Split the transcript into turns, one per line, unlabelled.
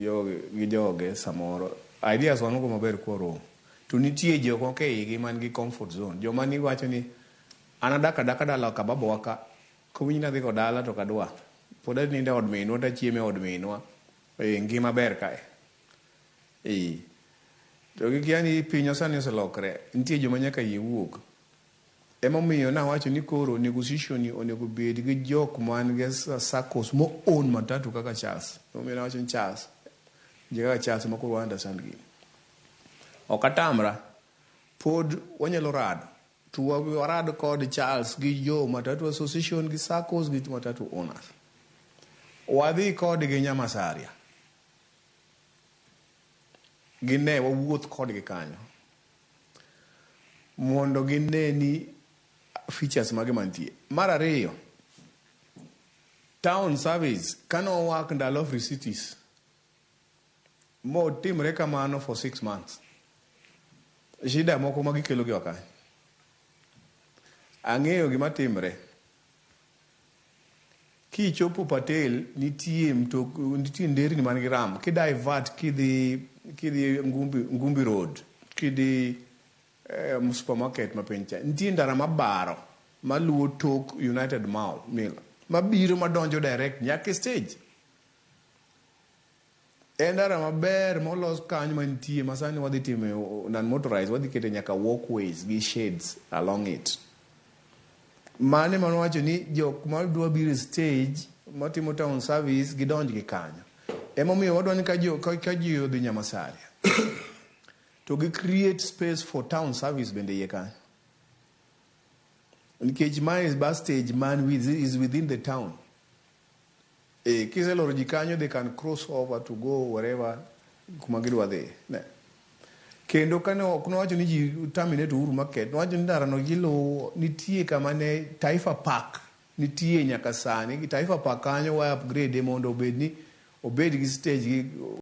Gi joge samoro ideas wan go maber kworomo to nitie jok moko e igi man gi comfort zone, joma ni wacho ni an adak adaka dala ka babawa ka kowinj nadhi go dala to kadwa pod anindo e od minwa to achiemo e od minwa e ngima ber kae e to gikia ni piny sani oselokre. Nitie joma nyaka yie wuog. Emomiyo nawacho ni koro negotiation ni onego bed gi jok man gi SACCOs mo own matatu kaka Charles. Emomiyo nawacho ni Charles, ji kaka Charles ma koro understand gini. Ok atamra, pod wanyalo rado. To warad kod Charles gi jo matatu association gi SACCOs gi matatu owners. Wadhi kodgi Nyamasaria. Gine wawuoth kodgi kanyo. Mondo gine ni features mage mantie. Mar ariyo, town service kane owak ndalo free cities motimre kamano for 6 months, shida moko ma gikelo gi okany ang'eyo gima timre. Kichopo Patel, nitie mtok, nitie nderni man gi ram kidivert kidhi Ngumbi Road, kidhi supermarket ma piny cha, nitie ndara mabaro maluwo tok United Mall Mill mabiro madonjo direct nyaka e stage. En ndara maber molos kanyo mantie ma sani wadhi time non motorized, wadhi kete nyaka walkways gi shades along it. Mane manowacho ni jok madwa biro e stage matimo town service gidonj gi kanyo. Emomiyo wadwa ni ka ji odhi Nyamasaria to gi create space for town service bende iye kanyo, nikech mae bus stage man is within the town. E kiseloro ji kanyo, they can cross over to go wherever kuma gidwa dhi ne. Kendo kane ok nowacho ni ji terminate Uhuru Market, nowacho ni ndara no giluwo nitie kama ne Taifa Park nitie nyaka sani. Gi Taifa Park kanyo wa upgrade mondo obed ni obed gi stage gi.